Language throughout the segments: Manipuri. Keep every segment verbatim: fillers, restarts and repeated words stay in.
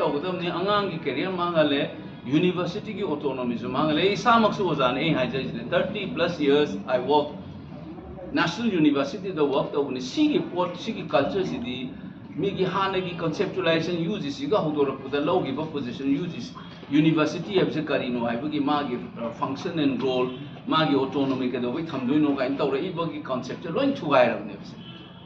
ꯇꯧꯒꯗꯕꯅꯤ꯫ ꯑꯉꯥꯡꯒꯤ career ꯃꯥꯡꯍꯜꯂꯦ, universityꯒꯤ autonomyꯁꯨ ꯃꯥꯡꯍꯜꯂꯦ꯫ ꯑꯩ ꯏꯁꯥꯃꯛꯁꯨ ꯑꯣꯖꯥꯅꯤ, ꯑꯩ ꯍꯥꯏꯖꯔꯤꯁꯤꯅꯦ, thirty plus years I work, National Universityꯗ work ꯇꯧꯕꯅꯤ꯫ ꯁꯤꯒꯤ ꯄꯣꯠ, ꯁꯤꯒꯤ cultureꯁꯤꯗꯤ ꯃꯤꯒꯤ ꯍꯥꯟꯅꯒꯤ conceptualization UGCꯒ ꯍꯧꯗꯣꯔꯛꯄꯗ ꯂꯧꯈꯤꯕ position, UGC university ꯍꯥꯏꯕꯁꯦ ꯀꯔꯤꯅꯣ ꯍꯥꯏꯕꯒꯤ ꯃꯥꯒꯤ function and role, ꯃꯥꯒꯤ autonomy ꯀꯩꯗꯧꯕꯩ ꯊꯝꯗꯣꯏꯅꯣ ꯀꯥꯏꯅ ꯇꯧꯔꯛꯏꯕꯒꯤ conceptꯁꯦ ꯂꯣꯏ ꯊꯨꯒꯥꯏꯔꯕꯅꯦꯕ꯫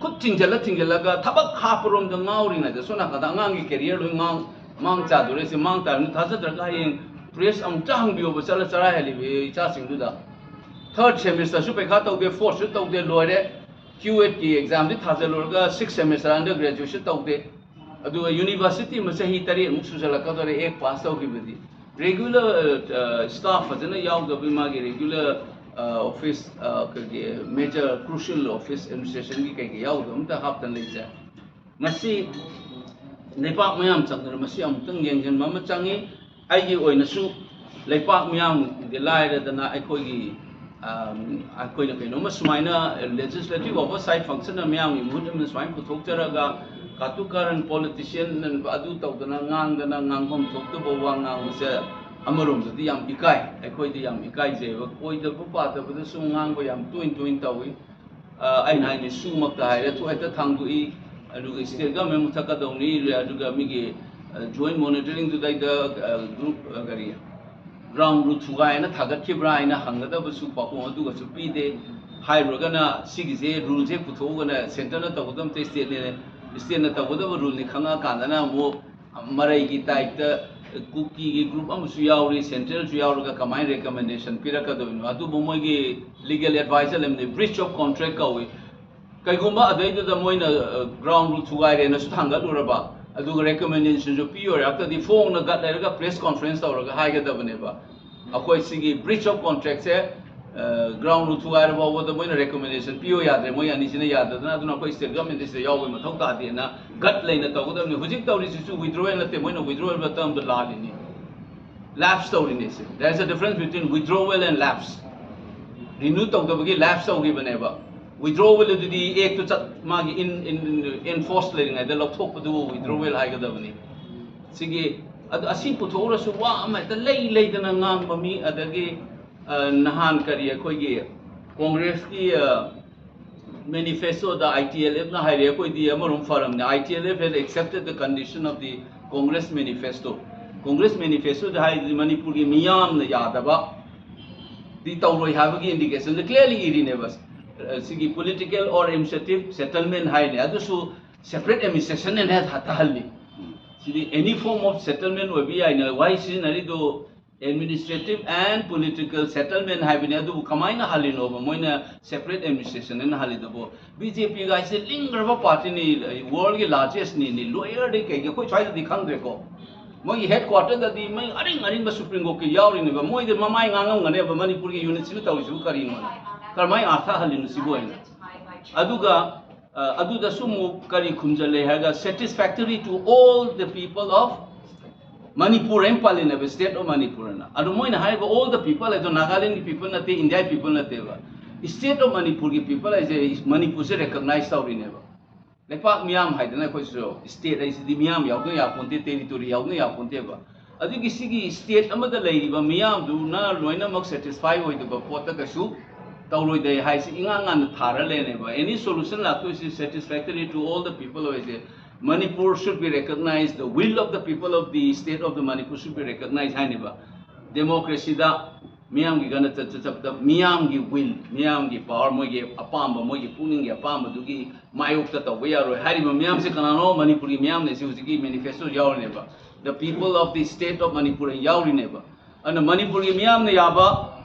ꯈꯨꯠ ꯊꯤꯡꯖꯤꯜꯂ ꯊꯤꯡꯖꯤꯜꯂꯒ ꯊꯕꯛ ꯍꯥꯞꯄꯔꯣꯝꯗ ꯉꯥꯎꯔꯤꯉꯩꯗ ꯁꯣꯝ ꯅꯥꯀꯟꯗ ꯑꯉꯥꯡꯒꯤ career ꯂꯣꯏ ꯃꯥꯡ ꯃꯥꯡ ꯆꯥꯗꯣꯔꯦ꯫ ꯁꯤ ꯃꯥꯡ ꯇꯥꯔꯅꯤ꯫ ꯊꯥꯖꯗ꯭ꯔꯒ ꯍꯌꯦꯡ press ꯑꯃꯨꯛꯇ ꯍꯪꯕꯤꯌꯣꯕ, ꯆꯠꯂ ꯆꯔꯥ ꯍꯦꯜꯂꯤꯕ ꯏꯆꯥꯁꯤꯡꯗꯨꯗ꯫ Third semesterꯁꯨ ꯄꯩꯈꯥ ꯇꯧꯗꯦ, fourthꯁꯨ ꯇꯧꯗꯦ, ꯂꯣꯏꯔꯦ꯫ QETꯀꯤ examꯗꯤ ꯊꯥꯖꯤꯜꯂꯨꯔꯒ sixth semester undergraduateꯁꯨ ꯇꯧꯗꯦ꯫ ꯑꯗꯨꯒ university ꯑꯃ ꯆꯍꯤ ꯇꯔꯦꯠꯃꯨꯛ ꯁꯨꯖꯜꯂꯛꯀꯗꯧꯔꯦ ꯑꯦꯛ ꯄꯥꯁ ꯇꯧꯈꯤꯕꯗꯤ꯫ Regular staff ꯐꯖꯅ ꯌꯥꯎꯗꯕꯤ, ꯃꯥꯒꯤ regular office, ꯑꯩꯈꯣꯏꯒꯤ major crucial office administrationꯒꯤ ꯀꯩꯀꯩ ꯌꯥꯎꯗꯕ ꯑꯝꯇ ꯍꯥꯞꯇꯅ ꯂꯩꯖꯩ꯫ ꯃꯁꯤ ꯂꯩꯄꯥꯛ ꯃꯌꯥꯝ ꯆꯪꯗꯅ ꯃꯁꯤ ꯑꯃꯨꯛꯇꯪ ꯌꯦꯡꯁꯤꯟꯕ ꯑꯃ ꯆꯪꯉꯤ꯫ ꯑꯩꯒꯤ ꯑꯣꯏꯅꯁꯨ ꯂꯩꯄꯥꯛ ꯃꯤꯌꯥꯝꯒꯤ ꯂꯥꯏꯔꯗꯅ ꯑꯩꯈꯣꯏꯒꯤ, ꯑꯩꯈꯣꯏꯅ ꯀꯩꯅꯣꯝꯃ ꯁꯨꯃꯥꯏꯅ legislative oversight function ꯑꯃ ꯃꯤꯌꯥꯝꯒꯤ ꯃꯍꯨꯠ ꯑꯃ ꯁꯨꯃꯥꯏꯅ ꯄꯨꯊꯣꯛꯆꯔꯒ ꯀꯥꯇꯨ ꯀꯥꯔꯟ politician ꯑꯗꯨ ꯇꯧꯗꯅ ꯉꯥꯡꯗꯅ ꯉꯥꯡꯐꯝ ꯊꯣꯛꯇꯕ ꯋꯥ ꯉꯥꯡꯕꯁꯦ ꯑꯃꯔꯣꯝꯗꯗꯤ ꯌꯥꯝ ꯏꯀꯥꯏ, ꯑꯩꯈꯣꯏꯗꯤ ꯌꯥꯝ ꯏꯀꯥꯏꯖꯩꯕ꯫ ꯑꯣꯏꯗꯕ ꯄꯥꯗꯕꯗꯁꯨ ꯉꯥꯡꯕ ꯌꯥꯝ ꯇꯣꯏꯅ ꯇꯣꯏꯅ ꯇꯧꯏ꯫ ꯑꯩꯅ ꯍꯥꯏꯅꯤ, ꯁꯨꯃꯛꯇ ꯍꯥꯏꯔꯦ, ꯊꯣꯛ ꯍꯦꯛꯇ ꯊꯥꯡꯗꯣꯛꯏ꯫ ꯑꯗꯨꯒ state government ꯃꯨꯊꯠꯀꯗꯧꯅꯤ, ꯑꯗꯨꯒ ꯃꯤꯒꯤ joint monitoringꯗꯨꯗꯩꯗ group, ꯀꯔꯤ, ground rule ꯊꯨꯒꯥꯏꯅ ꯊꯥꯒꯠꯈꯤꯕ꯭ꯔꯥ ꯍꯥꯏꯅ ꯍꯪꯒꯗꯕꯁꯨ ꯄꯥꯎꯈꯨꯝ ꯑꯗꯨꯒꯁꯨ ꯄꯤꯗꯦ꯫ ꯍꯥꯏꯔꯨꯔꯒꯅ ꯁꯤꯒꯤꯁꯦ ruleꯁꯦ ꯄꯨꯊꯣꯛꯑꯒꯅ centreꯅ ꯇꯧꯒꯗꯕ ꯅꯠꯇꯦ, stateꯅꯦ, stateꯅ ꯇꯧꯒꯗꯕ ruleꯅꯤ ꯈꯪꯉꯛꯑꯀꯥꯟꯗꯅ ꯑꯃꯨꯛ ꯃꯔꯩꯒꯤ typeꯇ ꯀꯨꯀꯤꯒꯤ group ꯑꯃꯁꯨ ꯌꯥꯎꯔꯤ, centralꯁꯨ ꯌꯥꯎꯔꯒ ꯀꯃꯥꯏꯅ recommendation ꯄꯤꯔꯛꯀꯗꯣꯏꯅꯣ? ꯑꯗꯨꯕꯨ ꯃꯣꯏꯒꯤ legal advice ꯂꯩꯕꯅꯤ, breach of contract ꯀꯧꯏ꯫ ꯀꯩꯒꯨꯝꯕ ꯑꯗꯩꯗꯨꯗ ꯃꯣꯏꯅ ground rule ꯊꯨꯒꯥꯏꯔꯦꯅꯁꯨ ꯊꯥꯡꯒꯠꯂꯨꯔꯕ, ꯑꯗꯨꯒ recommendationꯁꯨ ꯄꯤꯌꯣꯏꯔꯛꯇꯗꯤ ꯐꯣꯡꯅ ꯒꯠ ꯂꯩꯔꯒ press conference ꯇꯧꯔꯒ ꯍꯥꯏꯒꯗꯕꯅꯦꯕ꯫ ꯑꯩꯈꯣꯏ ꯁꯤꯒꯤ breach of contractꯁꯦ ground rule ꯊꯨꯒꯥꯏꯔ ꯐꯥꯎꯕꯗ ꯃꯣꯏꯅ recommendationꯁꯨ ꯄꯤꯌꯣ ꯌꯥꯗ꯭ꯔꯦ, ꯃꯣꯏ ꯑꯅꯤꯁꯤꯅ ꯌꯥꯗꯗꯅ꯫ ꯑꯗꯨꯅ ꯑꯩꯈꯣꯏ state governmentꯗꯤ ꯁꯤꯗ ꯌꯥꯎꯕꯒꯤ ꯃꯊꯧ ꯇꯥꯗꯦꯅ ꯒꯠ ꯂꯩꯅ ꯇꯧꯒꯗꯕꯅꯤ꯫ ꯍꯧꯖꯤꯛ ꯇꯧꯔꯤꯁꯤꯁꯨ withdrawal ꯅꯠꯇꯦ, ꯃꯣꯏꯅ withdrawal ꯇꯝꯕ ꯂꯥꯜꯂꯤꯅꯤ, lapse ꯇꯧꯔꯤꯅꯤ꯫ ꯁꯤ, there is a difference between withdrawal and lapse꯫ Renew ꯇꯧꯗꯕꯒꯤ lapse ꯇꯧꯈꯤꯕꯅꯦꯕ꯫ Withdrawal ꯑꯗꯨꯗꯤ actꯇꯨ ꯆꯠ ꯃꯥꯒꯤ in, in, in force ꯂꯩꯔꯤꯉꯩꯗ ꯂꯧꯊꯣꯛꯄꯗꯨꯕꯨ withdrawal ꯍꯥꯏꯒꯗꯕꯅꯤ꯫ ꯁꯤꯒꯤ ꯑꯗꯨ ꯑꯁꯤ ꯄꯨꯊꯣꯛꯎꯔꯁꯨ ꯋꯥ ꯑꯃ ꯍꯦꯛꯇ ꯂꯩ ꯂꯩꯗꯅ ꯉꯥꯡꯕ ꯃꯤ, ꯑꯗꯒꯤ ꯑ, ꯅꯍꯥꯟ ꯀꯔꯤ ꯑꯩꯈꯣꯏꯒꯤ ꯀꯣꯡꯒ꯭ꯔꯦꯁꯀꯤ ꯑ, ꯃꯦꯅꯤꯐꯦꯁꯇꯣꯗ ITLFꯅ ꯍꯥꯏꯔꯦ, ꯑꯩꯈꯣꯏꯗꯤ ꯑꯃꯔꯣꯝ ꯐꯔꯝꯅꯦ, "ITLF had accepted the condition of the Congress manifesto." Congress ꯃꯦꯅꯤꯐꯦꯁꯇꯣꯗ ꯍꯥꯏꯔꯤꯗꯤ ꯃꯅꯤꯄꯨꯔꯒꯤ ꯃꯤꯌꯥꯝꯅ ꯌꯥꯗꯕ ꯗꯤ ꯇꯧꯔꯣꯏ ꯍꯥꯏꯕꯒꯤ ꯏꯟꯗꯤꯀꯦꯁꯟꯗ ꯀ꯭ꯂꯤꯌꯔꯂꯤ ꯏꯔꯤꯅꯦꯕ꯫ ꯑ, ꯁꯤꯒꯤ political or administrative settlement ꯍꯥꯏꯔꯤꯅꯦ, ꯑꯗꯨꯁꯨ separate administration ꯑꯅ ꯍꯦꯛ ꯇꯥꯍꯜꯂꯤ꯫ ꯁꯤꯗꯤ any form of settlement ꯑꯣꯏꯕ ꯌꯥꯏꯅ ꯋꯥꯍꯩ ꯁꯤꯖꯤꯟꯅꯔꯤꯗꯣ, administrative and political settlement ꯍꯥꯏꯕꯅꯤ꯫ ꯑꯗꯨꯕꯨ ꯀꯃꯥꯏꯅ ꯍꯜꯂꯤꯅꯣꯕ ꯃꯣꯏꯅ separate administration ꯑꯅ ꯍꯜꯂꯤꯗꯨꯕꯨ? BJP ꯒꯥꯏꯁꯦ ꯂꯤꯡꯈ꯭ꯔꯕ ꯄꯥꯔꯇꯤꯅꯤ, ꯋꯥꯔꯜꯒꯤ ꯂꯥꯔꯖꯦꯁꯅꯤ, ꯂꯣꯌꯔꯗꯤ ꯀꯩꯒꯤ ꯑꯩꯈꯣꯏ ꯁ꯭ꯋꯥꯏꯗꯗꯤ ꯈꯪꯗ꯭ꯔꯦꯀꯣ꯫ ꯃꯣꯏꯒꯤ ꯍꯦꯗ ꯀ꯭ꯋꯥꯇꯔꯗꯗꯤ ꯃꯩ ꯑꯔꯤꯡ ꯑꯔꯤꯡꯕ ꯁꯨꯄ꯭ꯔꯤꯝ ꯀꯣꯔꯠꯀꯤ ꯌꯥꯎꯔꯤꯅꯦꯕ꯫ ꯃꯣꯏꯗꯤ ꯃꯃꯥꯏ ꯉꯥꯡꯉꯝꯒꯅꯦꯕ, "ꯃꯅꯤꯄꯨꯔꯒꯤ ꯌꯨꯅꯤꯠꯁꯤꯕꯨ ꯇꯧꯔꯤꯁꯤꯕꯨ ꯀꯔꯤꯅꯣꯅ? ꯀꯔꯝꯍꯥꯏꯅ ꯑꯥꯔꯊ ꯍꯜꯂꯤꯅꯣ ꯁꯤꯕꯨ?" ꯍꯥꯏꯅ꯫ ꯑꯗꯨꯒ ꯑ, ꯑꯗꯨꯗꯁꯨ ꯑꯃꯨꯛ ꯀꯔꯤ ꯈꯨꯝꯖꯜꯂꯦ ꯍꯥꯏꯔꯒ, "Satisfactory to all the people of Manipur" ꯍꯥꯏꯅ ꯄꯜꯂꯤꯅꯦꯕ, "State of Manipur" ꯍꯥꯏꯅ꯫ ꯑꯗꯣ ꯃꯣꯏꯅ ꯍꯥꯏꯔꯤꯕ "all the people" ꯍꯥꯏꯗꯣ ꯅꯥꯒꯥꯂꯦꯟꯒꯤ ꯄꯤꯄꯜ ꯅꯠꯇꯦ, ꯏꯟꯗꯤꯌꯥꯒꯤ ꯄꯤꯄꯜ ꯅꯠꯇꯦꯕ꯫ State of ꯃꯅꯤꯄꯨꯔꯒꯤ ꯄꯤꯄꯜ ꯍꯥꯏꯁꯦ ꯃꯅꯤꯄꯨꯔꯁꯦ ꯔꯦꯀꯛꯅꯥꯏꯁ ꯇꯧꯔꯤꯅꯦꯕ꯫ ꯂꯩꯄꯥꯛ ꯃꯤꯌꯥꯝ ꯍꯥꯏꯗꯅ ꯑꯩꯈꯣꯏꯁꯨ, ꯁ꯭ꯇꯦꯠ ꯍꯥꯏꯁꯤꯗꯤ ꯃꯤꯌꯥꯝ ꯌꯥꯎꯗꯅ ꯌꯥꯄꯣꯟꯇꯦ, ꯇꯦꯔꯤꯇꯣꯔꯤ ꯌꯥꯎꯗꯅ ꯌꯥꯄꯣꯟꯇꯦꯕ꯫ ꯑꯗꯨꯒꯤ ꯁꯤꯒꯤ ꯁ꯭ꯇꯦꯠ ꯑꯃꯗ ꯂꯩꯔꯤꯕ ꯃꯤꯌꯥꯝꯗꯨꯅ ꯂꯣꯏꯅꯃꯛ ꯁꯦꯇꯤꯁꯐꯥꯏ ꯑꯣꯏꯗꯕ ꯄꯣꯠꯇ ꯀꯩꯁꯨ ꯇꯧꯔꯣꯏꯗꯦ ꯍꯥꯏꯁꯤ ꯏꯉꯥꯡ ꯉꯥꯟꯅ ꯊꯥꯔ ꯂꯩꯔꯅꯦꯕ꯫ Any solution ꯂꯥꯛꯇꯣꯏꯁꯤ "Satisfactory to all the people" ꯍꯥꯏꯁꯦ, "Manipur should be recognized, the will of the people of the state of the Manipur should be recognized" ꯍꯥꯏꯅꯦꯕ꯫ ꯗꯦꯃꯣꯀ꯭ꯔꯦꯁꯤꯗ ꯃꯤꯌꯥꯝꯒꯤ ꯒꯅꯇꯟꯇ꯭ꯔ ꯆꯠꯄꯗ ꯃꯤꯌꯥꯝꯒꯤ ꯋꯤꯜ, ꯃꯤꯌꯥꯝꯒꯤ ꯄꯥꯋꯔ, ꯃꯣꯏꯒꯤ ꯑꯄꯥꯝꯕ, ꯃꯣꯏꯒꯤ ꯄꯨꯛꯅꯤꯡꯒꯤ ꯑꯄꯥꯝꯕꯗꯨꯒꯤ ꯃꯥꯌꯣꯛꯇ ꯇꯧꯕ ꯌꯥꯔꯣꯏ꯫ ꯍꯥꯏꯔꯤꯕ ꯃꯤꯌꯥꯝꯁꯦ ꯀꯅꯥꯅꯣ? ꯃꯅꯤꯄꯨꯔꯒꯤ ꯃꯤꯌꯥꯝꯅ ꯁꯤ ꯍꯧꯖꯤꯛꯀꯤ ꯃꯦꯅꯤꯐꯦꯁꯇꯣ ꯌꯥꯎꯔꯤꯅꯦꯕ꯫ "The people of the state of Manipur" ꯍꯥꯏꯅ ꯌꯥꯎꯔꯤꯅꯦꯕ꯫ ꯑꯗꯨꯅ ꯃꯅꯤꯄꯨꯔꯒꯤ ꯃꯤꯌꯥꯝꯅ ꯌꯥꯕ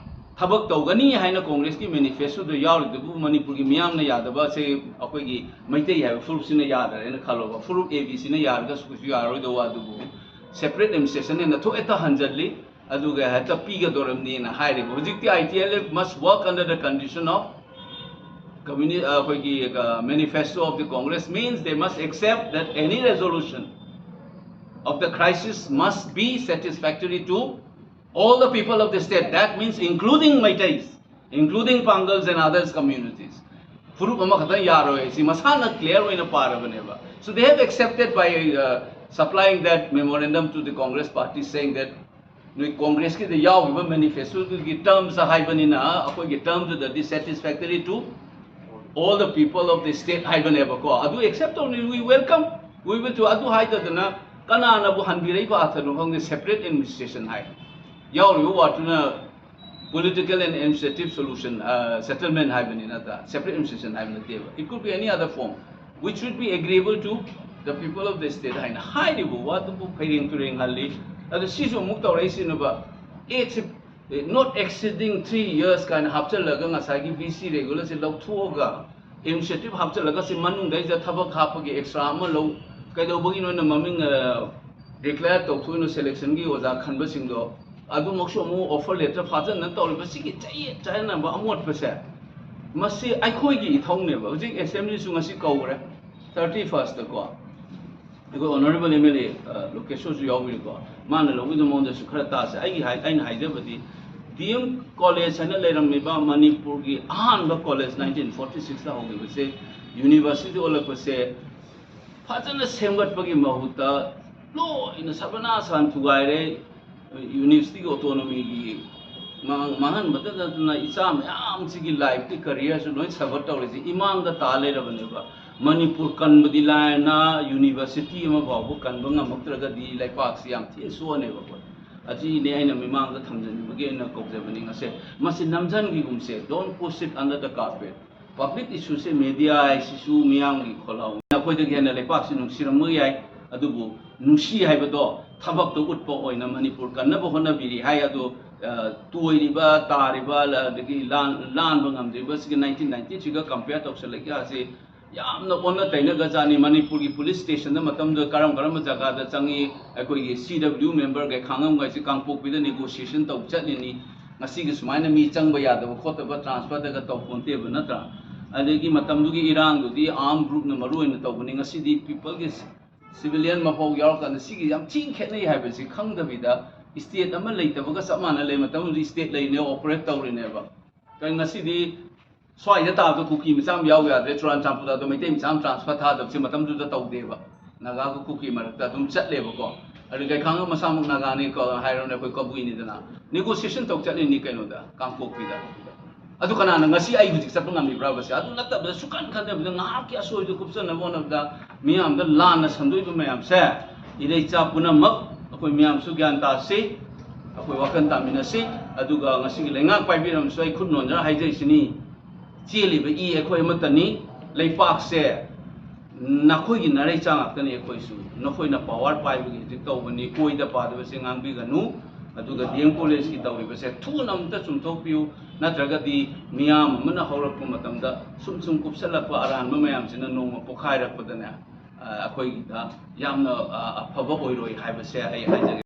ꯊꯕꯛ ꯇꯧꯒꯅꯤ ꯍꯥꯏꯅ ꯀꯣꯡꯒ꯭ꯔꯦꯁꯀꯤ ꯃꯦꯅꯤꯐꯦꯁꯇꯣꯗ ꯌꯥꯎꯔꯤꯗꯨꯕꯨ ꯃꯅꯤꯄꯨꯔꯒꯤ ꯃꯤꯌꯥꯝꯅ ꯌꯥꯗꯕꯁꯦ ꯑꯩꯈꯣꯏꯒꯤ ꯃꯩꯇꯩ ꯍꯥꯏꯕ ꯐꯨꯔꯨꯞꯁꯤꯅ ꯌꯥꯗꯔꯦꯅ ꯈꯜꯂꯣꯕ꯫ ꯐꯨꯔꯨꯞ A B Cꯅ ꯌꯥꯔꯒꯁꯨ ꯀꯩꯁꯨ ꯌꯥꯔꯔꯣꯏꯗꯧꯕ, ꯑꯗꯨꯕꯨ separate administration ꯍꯦꯟꯅ ꯊꯣꯛ ꯍꯦꯛꯇ ꯍꯟꯖꯜꯂꯤ꯫ ꯑꯗꯨꯒ ꯍꯦꯛꯇ ꯄꯤꯒꯗꯧꯔꯕꯅꯤꯅ ꯍꯥꯏꯔꯤꯕ꯫ ꯍꯧꯖꯤꯛꯇꯤ "ITLF must work under the condition of communi-", ꯑ, ꯑꯩꯈꯣꯏꯒꯤ, ꯑ, "manifesto of the Congress means they must accept that any resolution of the crisis must be satisfactory to all the people of the state." That means including Meiteis, including Pangals and others communities. ꯐꯨꯔꯨꯞ ꯑꯃꯈꯛꯇꯪ ꯌꯥꯔꯣꯏ, ꯁꯤ ꯃꯁꯥꯅ ꯀ꯭ꯂꯤꯌꯥꯔ ꯑꯣꯏꯅ ꯄꯥꯔꯕꯅꯦꯕ꯫ So they have accepted by, uh, supplying that memorandum to the Congress party, saying that ꯅꯣꯏ ꯀꯣꯡꯒ꯭ꯔꯦꯁꯀꯤꯗ ꯌꯥꯎꯔꯤꯕ ꯃꯦꯅꯤꯐꯦꯁꯇꯣꯗꯨꯒꯤ ꯇꯔꯝꯁ ꯍꯥꯏꯕꯅꯤꯅ ꯑꯩꯈꯣꯏꯒꯤ ꯇꯔꯝꯗꯨꯗꯗꯤ satisfactory to all the people of the state ꯍꯥꯏꯕꯅꯦꯕꯀꯣ꯫ ꯑꯗꯨ accept ꯇꯧꯅꯤ, we welcome, we will do꯫ ꯑꯗꯨ ꯍꯥꯏꯗꯗꯅ ꯀꯅꯥꯅꯕꯨ ꯍꯟꯕꯤꯔꯛꯏꯕ ꯑꯥꯔꯊꯅꯣ ꯈꯪꯗꯦ, separate administration ꯍꯥꯏ꯫ ꯌꯥꯎꯔꯤꯕ ꯋꯥꯔꯗꯇꯨꯅ political and administrative solution, settlement ꯍꯥꯏꯕꯅꯤ ꯅꯠꯇ꯭ꯔꯥ, separate administration ꯍꯥꯏꯕ ꯅꯠꯇꯦꯕ꯫ It could be any other form which would be agreeable to the people of the state ꯍꯥꯏꯅ ꯍꯥꯏꯔꯤꯕ ꯋꯥꯗꯨꯕꯨ ꯐꯩꯔꯦꯡ ꯇꯨꯔꯦꯡ ꯍꯜꯂꯤ꯫ ꯑꯗꯨ ꯁꯤꯁꯨ ꯑꯃꯨꯛ ꯇꯧꯔꯛꯏꯁꯤꯅꯕ, age not exceeding three years ꯀꯥꯏꯅ ꯍꯥꯞꯆꯤꯜꯂꯒ ꯉꯁꯥꯏꯒꯤ V C regularꯁꯦ ꯂꯧꯊꯣꯛꯑꯒ administrative ꯍꯥꯞꯆꯤꯜꯂꯒ ꯁꯤ ꯃꯅꯨꯡꯗꯩꯗ ꯊꯕꯛ ꯍꯥꯞꯄꯒꯤ extra ꯑꯃ ꯂꯧ꯫ ꯀꯩꯗꯧꯕꯒꯤꯅꯣ ꯑꯩꯅ ꯃꯃꯤꯡ declare ꯇꯧꯊꯣꯛꯏꯅꯣ selectionꯒꯤ ꯑꯣꯖꯥ ꯈꯟꯕꯁꯤꯡꯗꯣ? ꯑꯗꯨꯃꯛꯁꯨ ꯑꯃꯨꯛ offer letter ꯐꯥꯖꯟꯅ ꯇꯧꯔꯤꯕ ꯁꯤꯒꯤ ꯆꯌꯦꯠ ꯆꯥꯌꯦꯠꯅꯕ ꯑꯃꯣꯠꯄꯁꯦ, ꯃꯁꯤ ꯑꯩꯈꯣꯏꯒꯤ ꯏꯊꯧꯅꯦꯕ꯫ ꯍꯧꯖꯤꯛ assemblyꯁꯨ ꯉꯁꯤ ꯀꯧꯈ꯭ꯔꯦ, thirty firstꯀꯣ꯫ ꯑꯩꯈꯣꯏ honourable M L A ꯂꯣꯀꯦꯁꯣꯔꯁꯨ ꯌꯥꯎꯕꯤꯔꯤꯀꯣ꯫ ꯃꯥꯅ ꯂꯧꯕꯤꯗꯕ ꯃꯑꯣꯡꯗꯁꯨ ꯈꯔ ꯇꯥꯁꯦ꯫ ꯑꯩꯒꯤ ꯍꯥꯏ-, ꯑꯩꯅ ꯍꯥꯏꯖꯕꯗꯤ, D M college ꯍꯥꯏꯅ ꯂꯩꯔꯝꯃꯤꯕ ꯃꯅꯤꯄꯨꯔꯒꯤ ꯑꯍꯥꯟꯕ college, nineteen forty sixꯇ ꯍꯧꯈꯤꯕꯁꯦ university ꯑꯣꯜꯂꯛꯄꯁꯦ ꯐꯖꯅ ꯁꯦꯝꯒꯠꯄꯒꯤ ꯃꯍꯨꯠꯇ ꯂꯣꯏꯅ ꯁꯕꯅꯥꯁꯥꯟ ꯊꯨꯒꯥꯏꯔꯦ꯫ Universityꯒꯤ autonomyꯒꯤ ꯃꯥꯡ-, ꯃꯥꯡꯍꯟꯕꯗ ꯅꯠꯇꯅ ꯏꯆꯥ ꯃꯌꯥꯝꯁꯤꯒꯤ lifeꯀꯤ careerꯁꯨ ꯂꯣꯏ ꯁꯐꯔ ꯇꯧꯔꯤꯁꯦ ꯏꯃꯥꯡꯗ ꯇꯥ ꯂꯩꯔꯕꯅꯦꯕ꯫ ꯃꯅꯤꯄꯨꯔ ꯀꯟꯕꯗꯤ ꯂꯥꯏꯔꯅ university ꯑꯃ ꯐꯥꯎꯕ ꯀꯟꯕ ꯉꯝꯃꯛꯇ꯭ꯔꯒꯗꯤ ꯂꯩꯄꯥꯛꯁꯤ ꯌꯥꯝ ꯊꯤꯅ ꯁꯣꯛꯑꯅꯦꯕꯀꯣ꯫ ꯑꯁꯤꯅꯦ ꯑꯩꯅ ꯃꯤꯃꯥꯡꯗ ꯊꯝꯖꯅꯤꯡꯕꯒꯤ ꯑꯩꯅ ꯀꯧꯖꯕꯅꯤ ꯉꯁꯤ꯫ ꯃꯁꯤ ꯅꯝꯖꯟꯈꯤꯒꯨꯝꯁꯦ, don't push it under the carpet꯫ Public issueꯁꯦ media ꯍꯥꯏꯁꯤꯁꯨ ꯃꯤꯌꯥꯝꯒꯤ ꯈꯣꯜꯂꯥꯎ꯫ ꯑꯩꯈꯣꯏꯗꯒꯤ ꯍꯦꯟꯅ ꯂꯩꯄꯥꯛꯁꯤ ꯅꯨꯡꯁꯤꯔꯝꯕ ꯌꯥꯏ, ꯑꯗꯨꯕꯨ ꯅꯨꯡꯁꯤ ꯍꯥꯏꯕꯗꯣ ꯊꯕꯛꯇ ꯎꯠꯄ ꯑꯣꯏꯅ ꯃꯅꯤꯄꯨꯔ ꯀꯟꯅꯕ ꯍꯣꯠꯅꯕꯤꯔꯤ ꯍꯥꯏ꯫ ꯑꯗꯣ, ꯑ, ꯇꯣꯏꯔꯤꯕ, ꯇꯥꯔꯤꯕ, ꯑꯗꯒꯤ ꯂꯥꯟ-, ꯂꯥꯟꯕ ꯉꯝꯗ꯭ꯔꯤꯕꯁꯤꯒꯤ nineteen ninetyꯁꯤꯒ compare ꯇꯧꯁꯜꯂꯛꯏ ꯑꯁꯤ ꯌꯥꯝꯅ ꯑꯣꯟꯅ ꯇꯩꯅꯒꯖꯥꯠꯅꯤ꯫ ꯃꯅꯤꯄꯨꯔꯒꯤ police stationꯗ ꯃꯇꯝꯗꯨꯗ ꯀꯔꯝ ꯀꯔꯝꯕ ꯖꯒꯥꯗ ꯆꯪꯉꯤ? ꯑꯩꯈꯣꯏꯒꯤ C W memberꯒꯩ, ꯈꯥꯡꯉꯝꯒꯩꯁꯤ ꯀꯥꯡꯄꯣꯛꯄꯤꯗ negotiation ꯇꯧ ꯆꯠꯂꯤꯅꯤ꯫ ꯉꯁꯤꯒꯤ ꯁꯨꯃꯥꯏꯅ ꯃꯤ ꯆꯪꯕ ꯌꯥꯗꯕ ꯈꯣꯠꯇꯕ transferꯗꯒ ꯇꯧ ꯄꯣꯟꯇꯦꯕ, ꯅꯠꯇ꯭ꯔꯥ? ꯑꯗꯒꯤ ꯃꯇꯝꯗꯨꯒꯤ ꯏꯔꯥꯡꯗꯨꯗꯤ arm groupꯅ ꯃꯔꯨ ꯑꯣꯏꯅ ꯇꯧꯕꯅꯤ꯫ ꯉꯁꯤꯗꯤ peopleꯒꯤ civilian ꯃꯐꯥꯎ ꯌꯥꯎꯔꯀꯥꯟꯗ ꯁꯤꯒꯤ ꯌꯥꯝ ꯊꯤꯅ ꯈꯦꯠꯅꯩ ꯍꯥꯏꯕꯁꯤ ꯈꯪꯗꯕꯤꯗ, state ꯑꯃ ꯂꯩꯇꯕꯒ ꯆꯞ ꯃꯥꯟꯅ ꯂꯩ꯫ ꯃꯇꯝꯗꯨꯗꯤ state ꯂꯩꯔꯤꯅꯦ, operate ꯇꯧꯔꯤꯅꯦꯕ꯫ ꯀꯩ ꯉꯁꯤꯗꯤ ꯁ꯭ꯋꯥꯏꯗ ꯇꯥꯕꯗ ꯀꯨꯀꯤ ꯃꯆꯥ ꯑꯃ ꯌꯥꯎ ꯌꯥꯗ꯭ꯔꯦ, ꯆꯨꯔꯥꯆꯥꯟꯄꯨꯔꯗ ꯑꯗꯣ ꯃꯩꯇꯩ ꯃꯆꯥ ꯑꯃ transfer ꯊꯥꯗꯕꯁꯦ ꯃꯇꯝꯗꯨꯗ ꯇꯧꯗꯦꯕ꯫ ꯅꯥꯒꯥꯒ ꯀꯨꯀꯤ ꯃꯔꯛꯇ ꯑꯗꯨꯝ ꯆꯠꯂꯦꯕꯀꯣ꯫ ꯑꯗꯨ ꯀꯩꯈꯥꯡꯒ ꯃꯁꯥꯃꯛ ꯅꯥꯒꯥꯅꯤ ꯀꯣ ꯍꯥꯏꯔꯕꯅꯤꯅ ꯑꯩꯈꯣꯏ ꯀꯕꯨꯏꯅꯤꯗꯅ, ꯅꯦꯒꯣꯁꯤꯌꯦꯁꯟ ꯇꯧ ꯆꯠꯂꯤꯅꯤ ꯀꯩꯅꯣꯗ, ꯀꯥꯡꯄꯣꯛꯄꯤꯗ꯫ ꯑꯗꯨ ꯀꯅꯥꯅ ꯉꯁꯤ ꯑꯩ ꯍꯧꯖꯤꯛ ꯆꯠꯄ ꯉꯝꯃꯤꯕ꯭ꯔꯕꯁꯦ? ꯑꯗꯨ ꯅꯠꯇꯕꯗ ꯁꯨꯀꯟ ꯈꯟꯗꯕꯤꯗ ꯉꯥꯏꯍꯥꯛꯀꯤ ꯑꯁꯣꯏꯕꯗꯨ ꯀꯨꯞꯁꯟꯅꯕ ꯍꯣꯠꯅꯕꯗ ꯃꯤꯌꯥꯝꯗ ꯂꯥꯟꯅ ꯁꯟꯗꯣꯛꯏꯕ ꯃꯌꯥꯝꯁꯦ, ꯏꯔꯩꯆꯥ ꯄꯨꯝꯅꯃꯛ ꯑꯩꯈꯣꯏ ꯃꯤꯌꯥꯝꯁꯨ ꯒ꯭ꯌꯥꯟ ꯇꯥꯁꯤ, ꯑꯩꯈꯣꯏ ꯋꯥꯈꯜ ꯇꯥꯃꯤꯟꯅꯁꯤ꯫ ꯑꯗꯨꯒ ꯉꯁꯤꯒꯤ ꯂꯩꯉꯥꯛ ꯄꯥꯏꯕꯤꯔꯝꯁꯨ ꯑꯩ ꯈꯨꯠ ꯅꯣꯟꯖꯔ ꯍꯥꯏꯖꯔꯤꯁꯤꯅꯤ, ꯆꯦꯜꯂꯤꯕ ꯏ ꯑꯩꯈꯣꯏ ꯑꯃꯠꯇꯅꯤ꯫ ꯂꯩꯄꯥꯛꯁꯦ ꯅꯈꯣꯏꯒꯤ ꯅꯔꯩꯆꯥ ꯉꯥꯛꯇꯅꯤ ꯑꯩꯈꯣꯏꯁꯨ꯫ ꯅꯈꯣꯏꯅ ꯄꯋꯥꯔ ꯄꯥꯏꯕꯒꯤ ꯍꯧꯖꯤꯛ ꯇꯧꯕꯅꯤ, ꯀꯣꯏꯗ ꯄꯥꯗꯕꯁꯦ ꯉꯥꯡꯕꯤꯒꯅꯨ꯫ ꯑꯗꯨꯒ ꯗꯤ ꯑꯦꯝ ꯀꯣꯂꯦꯖꯀꯤ ꯇꯧꯔꯤꯕꯁꯦ ꯊꯨꯅ ꯑꯃꯨꯛꯇ ꯆꯨꯝꯊꯣꯛꯄꯤꯌꯨ, ꯅꯠꯇ꯭ꯔꯒꯗꯤ ꯃꯤꯌꯥꯝ ꯑꯃꯅ ꯍꯧꯔꯛꯄ ꯃꯇꯝꯗ ꯁꯨꯝ ꯁꯨꯝ ꯀꯨꯞꯁꯜꯂꯛꯄ ꯑꯔꯥꯟꯕ ꯃꯌꯥꯝꯁꯤꯅ ꯅꯣꯡꯃ ꯄꯣꯛꯈꯥꯏꯔꯛꯄꯗꯅꯦ, ꯑ, ꯑꯩꯈꯣꯏꯒꯤꯗ ꯌꯥꯝꯅ, ꯑ, ꯑꯐꯕ ꯑꯣꯏꯔꯣꯏ ꯍꯥꯏꯕꯁꯦ ꯑꯩ ꯍꯥꯏꯖꯒꯦ꯫